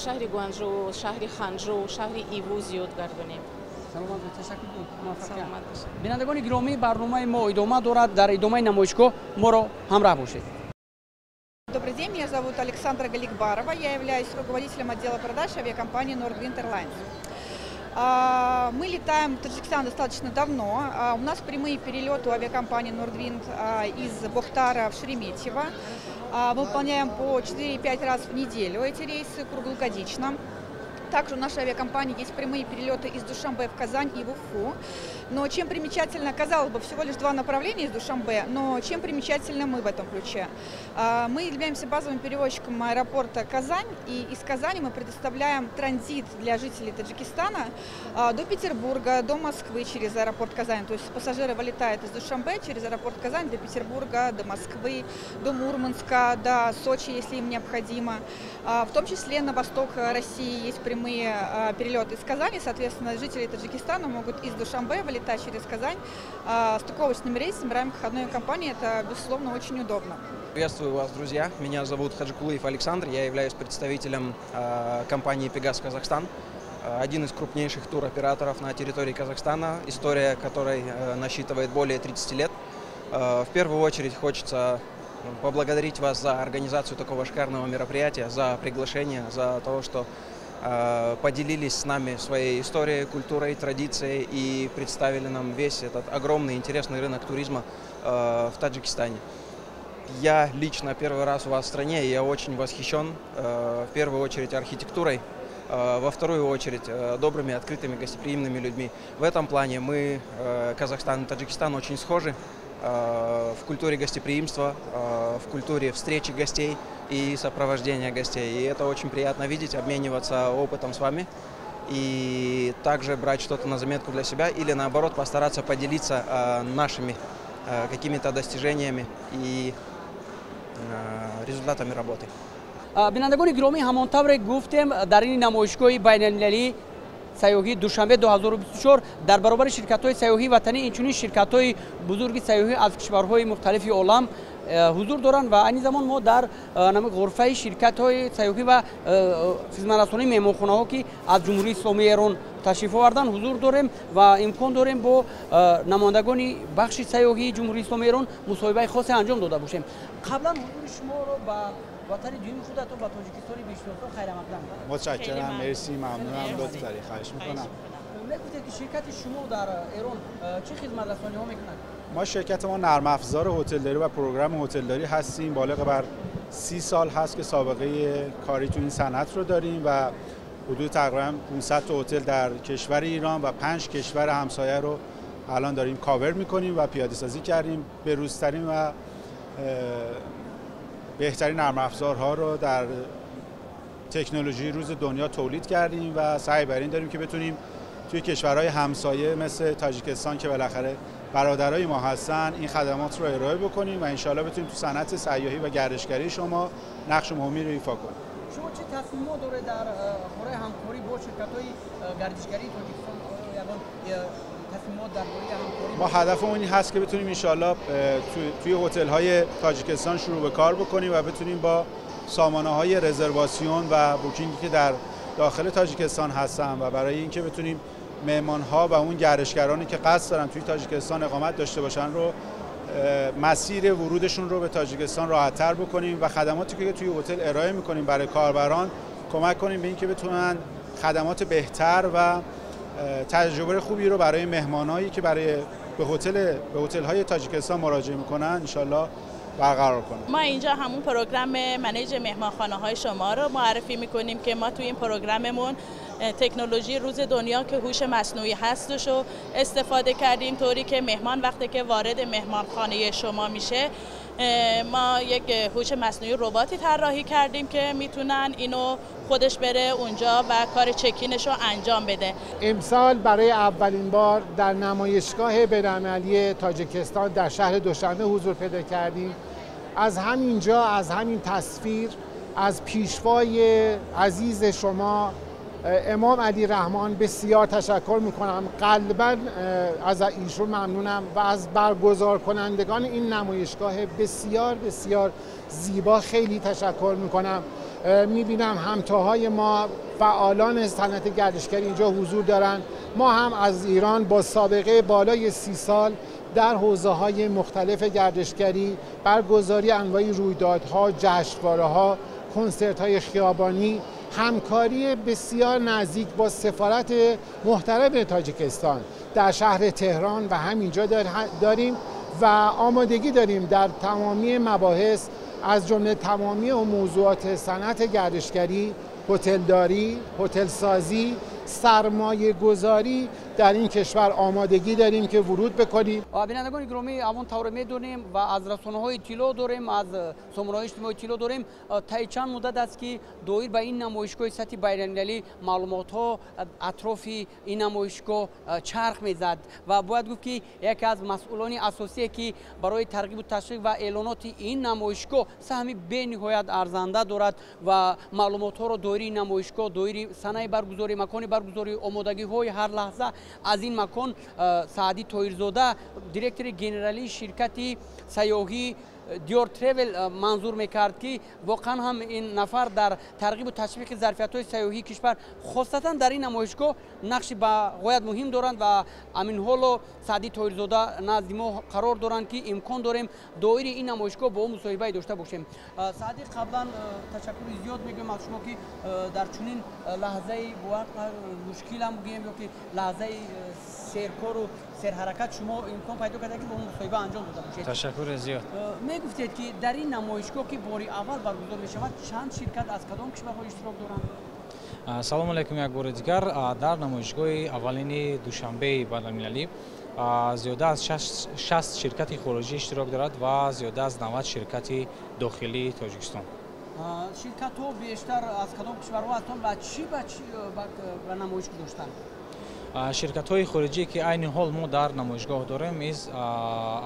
шаҳри Гуанҷо, шаҳри Ханҷо, шаҳри Иву зиёд гардонем. Саломат, ташаккур. Бинандагони гиромӣ, барномаи мо идома дорад. Дар идомаи намоишгоҳ моро ҳамроҳ бошед. Добрый день, меня зовут Александра Галикбарова, я являюсь руководителем отдела продаж авиакомпании Nordwind Airlines. Мы летаем в Таджикистан достаточно давно. У нас прямые перелеты у авиакомпании Nordwind из Бохтара в Шереметьево. Мы выполняем по 4-5 раз в неделю эти рейсы круглогодично. Также у нашей авиакомпании есть прямые перелеты из Душанбе в Казань и в Уфу. Но чем примечательно, казалось бы, всего лишь два направления из Душанбе, но чем примечательно мы в этом ключе? Мы являемся базовым перевозчиком аэропорта Казань, и из Казани мы предоставляем транзит для жителей Таджикистана до Петербурга, до Москвы через аэропорт Казань. То есть пассажиры вылетают из Душанбе через аэропорт Казань до Петербурга, до Москвы, до Мурманска, до Сочи, если им необходимо. В том числе на восток России есть прямые перелеты из Казани, соответственно, жители Таджикистана могут из Душанбе вылетать через Казань стыковочным рейсом в рамках одной компании. Это, безусловно, очень удобно. Приветствую вас, друзья. Меня зовут Хаджикулыев Александр. Я являюсь представителем компании «Пегас Казахстан», один из крупнейших туроператоров на территории Казахстана, история которой насчитывает более 30 лет. В первую очередь хочется поблагодарить вас за организацию такого шикарного мероприятия, за приглашение, за то, что поделились с нами своей историей, культурой, традицией и представили нам весь этот огромный интересный рынок туризма в Таджикистане. Я лично первый раз у вас в стране, и я очень восхищен, в первую очередь, архитектурой, во вторую очередь, добрыми, открытыми, гостеприимными людьми. В этом плане мы, Казахстан и Таджикистан, очень схожи в культуре гостеприимства, в культуре встречи гостей и сопровождения гостей. И это очень приятно видеть, обмениваться опытом с вами и также брать что-то на заметку для себя или, наоборот, постараться поделиться нашими какими-то достижениями и результатами работы. Бинандагони гиромӣ, ҳамон тавре гуфтем, дар ин намоишгоҳи байналмилалии сайёҳии Душанбе 2024 дар баробари ширкатҳои сайёҳии ватанӣ инчунин ширкатҳои бузурги сайёҳӣ аз кишварҳои мухталифи олам ҳузур доранд ва айни замон мо дар ғурфаи ширкатҳои сайёҳӣ ва хизматрасонии меҳмонхонаҳо, ки аз Ҷумҳурии Исломии Эрон ташриф овардан, ҳузур дорем ва имкон дорем бо намояндагони бахши сайёҳии Ҷумҳурии Исломии Эрон мусоҳибаи хосе анҷом дода бошем. Қаблан ҳузури шуморо ба ватани дуюми худатон, ба Тоҷикистони бешиносо хайрамақдам. Мутшаккирам, мерси, мамнунам, лутф дорӣ, хоҳиш мекунам. Мегуфтед, ки ширкати шумо дар Эрон чӣ хизматрасониҳо мекунад? ما شرکت ما نرم افزار هتلداری و program هتلداری هستیم. بالغ بر 30 سال هست که سابقه کاری تو این صنعت رو داریم و حدود تقریبا 500 تا هتل در کشور ایران و 5 کشور همسایه رو الان داریم کاور میکنیم و پیاده سازی کردیم. به روزترین و بهترین نرم افزارها رو در تکنولوژی روز دنیا تولید کردیم و سعی بر این داریم که بتونیم توی کشورهای همسایه مثل تاجیکستان که بالاخره برادرای ما هستن این خدمات رو ارائه بکنیم و انشالله بتونیم تو صنعت سیاحی و گردشگری شما نقش مهمی رو ایفا کنیم. شما چه تصمیم‌ها داره در خورای همکاری با شرکت‌های گردشگری تاجیکستان؟ تصمیمات درباره همکاری؟ ما هدفمون این هست که بتونیم انشالله توی هتل‌های تاجیکستان شروع به کار بکنیم و بتونیم با سامانه‌های رزرواسیون و booking ی که در داخل تاجیکستان هستن و برای اینکه بتونیم مهمان‌ها و اون گردشگرانی که قصد دارن توی تاجیکستان اقامت داشته باشن رو، مسیر ورودشون رو به تاجیکستان راحت‌تر بکنیم و خدماتی که توی هتل ارائه می‌کنیم برای کاربران کمک کنیم به اینکه بتونن خدمات بهتر و تجربه خوبی رو برای مهمانایی که برای به هتل‌های تاجیکستان مراجعه می‌کنن انشالله برقرار کنه. ما اینجا همون program manage مهمانخانه‌های شما رو معرفی می‌کنیم که ما توی این program مون تکنولوژی روز دنیا که هوش مصنوعی هستش رو استفاده کردیم، طوری که مهمان وقتی که وارد مهمانخانه شما میشه، ما یک هوش مصنوعی رباتی طراحی کردیم که میتونن اینو خودش بره اونجا و کار check-in ش رو انجام بده. امسال برای اولین بار در نمایشگاه بین‌المللی تاجیکستان در شهر دوشنبه حضور پیدا کردیم. از همینجا، از همین تصویر، از پیشوای عزیز شما امام علی رحمان بسیار تشکر میکنم. قلبا از ایشون ممنونم و از برگزار کنندگان این نمایشگاه بسیار بسیار زیبا خیلی تشکر میکنم. میبینم همتاهای ما فعالان صنعت گردشگری اینجا حضور دارن. ما هم از ایران با سابقه بالای 30 سال در حوزه‌های مختلف گردشگری، برگزاری انواع رویدادها، جشنواره‌ها، کنسرت‌های خیابانی، همکاری بسیار نزدیک با سفارت محترم تاجیکستان در شهر تهران و همینجا داریم و آمادگی داریم در تمامی مباحث از جمله تمامی موضوعات صنعت گردشگری، هتلداری، هتلسازی، سرمایه گذاری در این کشور آمادگی داریم که ورود بکنیم. بینندگان گرامی، همون طور میدونیم و از رسانه‌های اطلاع داریم، از سامانه‌های اجتماعی اطلاع داریم، تا چند مدت است که دایر به این نمایشگاه سطح بین‌المللی معلومات‌ها اطراف این نمایشگاه چرخ می‌زد و باید گفت که یکی از مسئولان اساسی که برای ترغیب و تشویق و اعلانات این نمایشگاه سهم بی‌نهایت ارزنده دارد و معلومات‌ها را دایر این نمایشگاه، دایر سنه برگزاری، مکان برگزاری، آمادگی‌های هر لحظه از این مکان، سعدی طاهرزاده director general ی شرکت سیاحی دیار تریول منظور میکرد که واقعا هم این نفر در ترغیب و تشویق ظرفیت‌های سیاحی کشور خاصتا در این نمایشگاه نقش به غایت مهم دارند و همین حالا سعدی طاهرزاده نزد ما قرار دارند که امکان داریم دایر این نمایشگاه با او مصاحبه داشته باشیم. سعدی، قبلا تشکر زیاد میگم از شما که در چنین لحظه مشکل هم بگیم یا که لحظه سرکار و سرحرکت شما امکان پیدا کرده که با مصاحبه انجام داده باشید. تشکر زیاد. میگفتید که در این نمایشگاه که باری اول برگزار می شود چند شرکت از کدام کشورها اشتراک دارند؟ سلام علیکم یک بار دیگر. در نمایشگاه اولین دوشنبه بین‌المللی زیاده از 60 شرکت خارجی اشتراک دارد و زیاده از 90 شرکت داخلی تاجیکستان. شرکت ها بیشتر از کدام کشورها هستند و چی به نمایش گذاشتند؟ شرکت های خارجی که عین حال ما در نمایشگاه داریم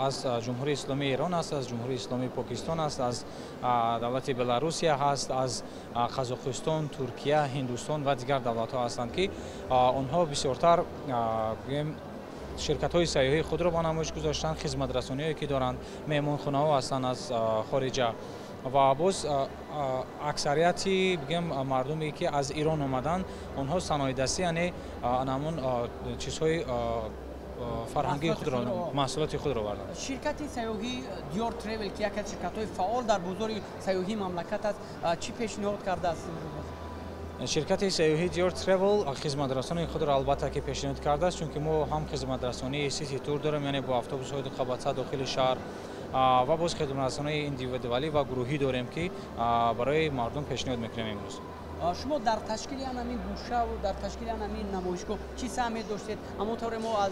از جمهوری اسلامی ایران است، از جمهوری اسلامی پاکستان است، از دولت بلاروسیا هست، از قزاقستان، ترکیه، هندوستان و دیگر دولت ها هستند که آنها بسیارتر شرکت های سیاحی خود را با نمایش گذاشتند، خدمت رسانی هایی که دارند، مهمانخانه ها هستند از خارجه و باز اکثریتی بگم مردمی که از ایران آمدن آنها صنایع دستی، یعنی همون چیزهای فرهنگی خود را، محصولات خود را بردن. شرکت سیاحی دیار تریول که یکی از شرکت‌های فعال در بازار سیاحی مملکت است، چی پیشنهاد کرده است؟ شرکت سیاحی دیار تریول خدمت رسانی خود را البته که پیشنهاد کرده است، چون که ما هم خدمت رسانی city tour داریم، یعنی با اتوبوس‌های دو قبطه داخل شهر و باز خدمت رسانی individual ی و گروهی داریم که برای مردم پیشنهاد میکنیم امروز. شما در تشکیل همین گوشه و در تشکیل همین نمایشگاه چی سهمی داشتید؟ همونطور ما از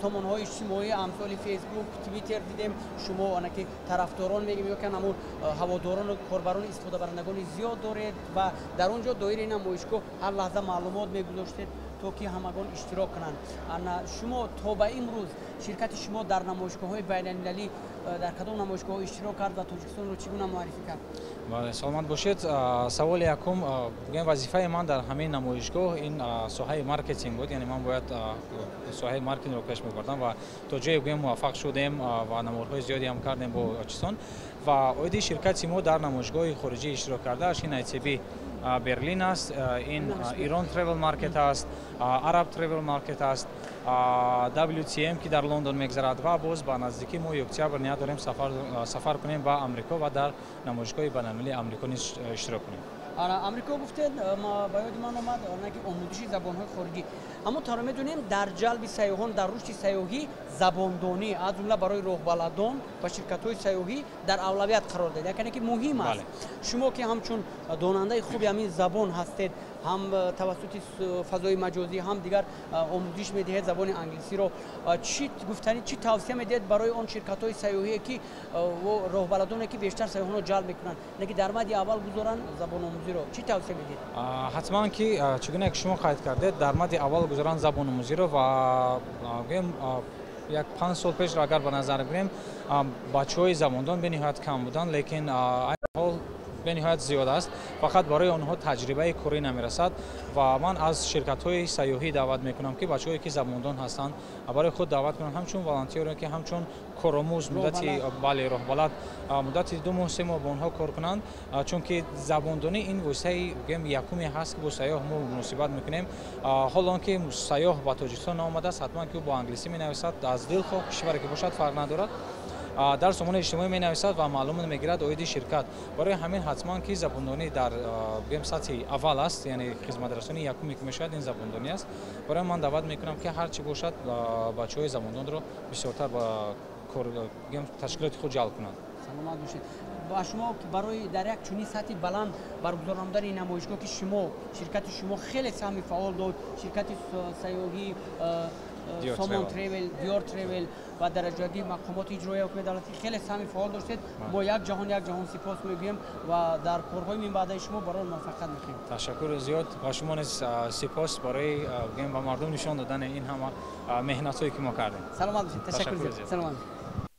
سامانه‌های اجتماعی امثال فیسبوک، توییتر دیدیم شما آنکه طرفداران میگیم یا که همون هواداران و کاربران استفاده برندگان زیاد دارید و در اونجا دایر نمایشگاه هر لحظه معلومات میگذاشتید تا که همگان اشتراک کنند. شما تا به امروز شرکت شما در نمایشگاه‌های بین‌المللی در کدام نمایشگاه اشتراک کرد و تاجیکستان رو چگونه معرفی کرد؟ بله، سلامت باشید. سوال یکم، بگم وظیفه من در همین نمایشگاه این ساحه marketing بود، یعنی من باید ساحه marketing رو پیش می‌بردم و تا جایی بگم موفق شدیم و نمایش‌های زیادی هم کردیم با تاجیکستان. و عاید شرکت ما در نمایشگاه خارجی اشتراک کرده است، این ITB برلین است، این ایران Travel Market است، Arab Travel Market است، WTM که در لندن میگذرد و باز با نزدیکی ما اکتبر نیت داریم سفر کنیم به آمریکا و در نمایشگاه بین‌المللی آمریکا نیز اشتراک کنیم. آمریکا گفتید، ما به یاد من آمد که آموزش زبان‌های خارجی، اما تا می‌دونیم در جلب سیاحان، در رشد سیاحی زباندانی از جمله برای راهبلدان و شرکت‌های سیاحی در اولویت قرار داده، یعنی که مهم است. شما که همچون داننده خوبی همین زبان هستید، Ҳам тавассути фазои маҷозӣ, ҳам дигар омӯзиш медиҳед забони англисиро. Чӣ гуфтанӣ, чӣ тавсия медиҳед барои он ширкатҳои сайёҳие ки роҳбаладоне ки бештар сайёҳонро ҷалб мекунанд, лекин дар мадди аввал гузоранд забономӯзиро? Чӣ тавсия медиҳед? Ҳатман ки чӣ гуна ки шумо қайд кардед, дар мадди аввал гузоранд забономӯзиро ва гӯем як 5 сол пешро агар ба назар гирем, бачаҳои забондон бениҳоят кам буданд, лекин ҳол бениҳоят зиёд аст. Фақат барои онҳо таҷрибаи корӣ намерасад ва ман аз ширкатҳои сайёҳӣ даъват мекунам, ки бачаҳое ки забондон ҳастанд барои худ даъват кунанд, ҳамчун волонтёр ки ҳамчун коромӯз муддати бале роҳбалад муддати 2 моҳ 3 моҳ бо онҳо кор кунанд, чунки забондонӣ ин воситаи гӯем якуме ҳаст ки бо сайёҳ мо муносибат мекунем. Ҳол он ки сайёҳ ба Тоҷикистон наомадааст, ҳатман ки ӯ бо англисӣ менависад, аз дилхоҳ кишваре ки бошад фарқ надорад, дар сомонаи иҷтимоӣ менависад ва маълумот мегирад оиди ширкат. Барои ҳамин ҳатман ки забондонӣ дар гӯем сатҳи аввал аст, яъне хизматрасонии якуме ки мешавад ин забондонӣ аст. Барои ман даъват мекунам ки ҳар чӣ бошад бачаҳои забондонро бисёртар ба кор гӯем ташкилоти худ ҷалб кунанд. Саломат бошед. Ба шумо барои дар як чунин сатҳи баланд баргузор намудани намоишгоҳ ки шумо ширкати шумо хеле саҳми фаъол дод, ширкати сайёҳӣ Сомон Тревел, Диёр Тревел ва дар ҷойгоҳи мақомоти иҷроияи ҳукумати давлатӣ хеле саҳми фаъол доштед. Мо як ҷаҳон сипос мегӯем ва дар корҳои минбаъдаи шумо барои муваффақият мехоҳем. Ташаккур зиёд ва шумо низ сипос барои гӯем ба мардум нишон додани ин ҳама меҳнатҳое ки мо кардем. Саломат бошед. Ташаккур зиёд. Саломат.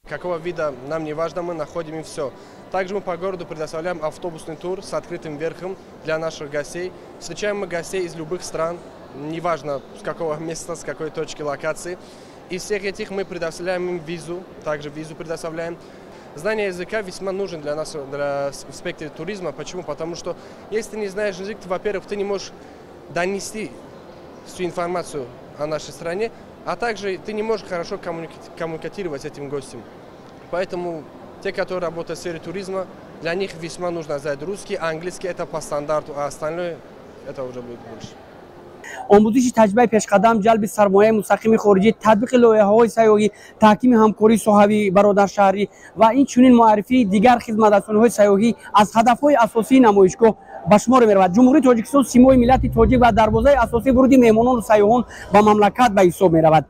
Какого вида нам не важно, мы находим им все. Также мы по городу предоставляем автобусный тур с открытым верхом для наших гостей. Встречаем мы гостей из любых стран, неважно с какого места, с какой точки локации. Из всех этих мы предоставляем им визу, также визу предоставляем. Знание языка весьма нужен для нас в спектре туризма. Почему? Потому что если ты не знаешь язык, то, во-первых, ты не можешь донести всю информацию о нашей стране, а также ты не можешь хорошо коммуникировать с этим гостем. Поэтому те, которые работают в сфере туризма, для них весьма нужно знать русский, а английский это по стандарту, а остальное это уже будет больше. Омӯзиши таҷрибаи пешқадам, ҷалби сармояи мустақими хориҷӣ, татбиқи лоиҳаҳои сайёҳӣ, таҳкими ҳамкории соҳавӣ бародаршаҳрӣ ва инчунин муаррифии дигар хизматрасониҳои сайёҳӣ аз ҳадафҳои асосии намоишгоҳ ба шумор меравад. Ҷумҳурии Тоҷикистон симои миллати тоҷик ва дарвозаи асосии вуруди меҳмонону сайёҳон ба мамлакат ба ҳисоб меравад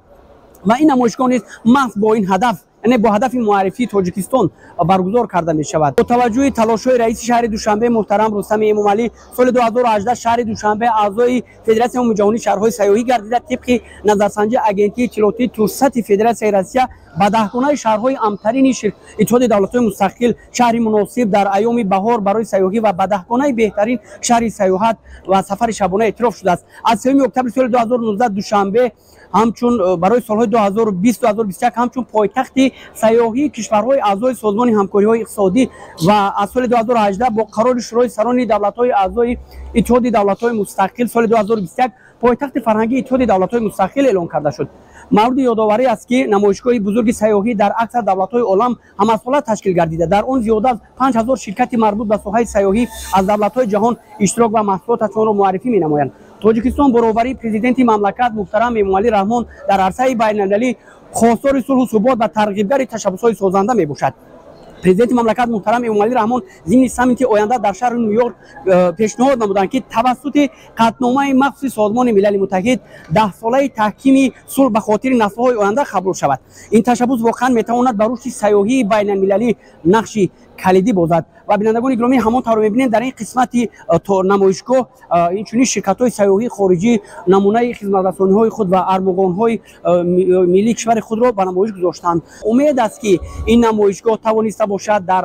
ва ин намоишгоҳ низ маҳз бо ин ҳадаф, яъне бо ҳадафи муаррифии Тоҷикистон баргузор карда мешавад. Бо таваҷҷӯҳи талошҳои раиси шаҳри Душанбе муҳтарам Рустами Эмомалӣ, соли 2018 шаҳри Душанбе аъзои Федератсияи умумиҷаҳонии шаҳрҳои сайёҳӣ гардида, тибқи назарсанҷии агентии иттилоотии Турсати Федератсияи Россия ба даҳгонаи шаҳрҳои амтарини Иттиҳоди давлатҳои мустақил, шаҳри муносиб дар айёми баҳор барои сайёҳӣ ва ба даҳгонаи беҳтарин шаҳри сайёҳат ва сафари шабона эътироф шудааст. Аз 3 октябри соли 2019 Душанбе ҳамчун барои солҳои 2020-2021 ҳамчун пойтахти сайёҳии кишварҳои аъзои Созмони ҳамкориҳои иқтисодӣ ва аз соли 2018 бо қарори Шӯрои сарони давлатҳои аъзои Иттиҳоди давлатҳои мустақил соли 2021 пойтахти фарҳангии Иттиҳоди давлатҳои мустақил эълон карда шуд. Мавриди ёдоварӣ аст ки намоишгоҳи бузурги сайёҳӣ дар аксар давлатҳои олам ҳамасола ташкил гардида, дар он зиёда аз 5000 ширкати марбут ба соҳаи сайёҳӣ аз давлатҳои ҷаҳон иштирок ва маҳсулоташонро муаррифӣ менамоянд. Тоҷикистон баробари президенти мамлакат муҳтарам Эмомалӣ Раҳмон дар арсаи байналмилалӣ хостори сулҳу субот ва тарғибгари ташаббусҳои созанда мебошад. Президенти мамлакат муҳтарам Эмомалӣ Раҳмон зимни саммити оянда дар шаҳри Ню-Йорк пешниҳод намуданд, ки тавассути қатъномаи махсуси Созмони Милали Муттаҳид 10-солаи таҳкими сулҳ ба хотири наслҳои оянда қабул шавад. Ин ташаббус воқеан метавонад ба рушди сайёҳии байналмилалӣ нақши калидӣ бозад. Ва бинандагони гиромӣ, ҳамон тавр мебинем дар ин қисмати намоишгоҳ инчунин ширкатҳои сайёҳии хориҷӣ намунаи хизматрасониҳои худ ва армуғонҳои миллии кишвари худро ба намоиш гузоштанд. Умед аст ки ин намоишгоҳ тавониста бошад дар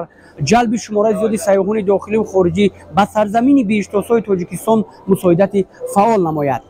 ҷалби шумораи зиёди сайёҳони дохилию хориҷӣ ба сарзамини биҳиштосои Тоҷикистон мусоидати фаъол намояд.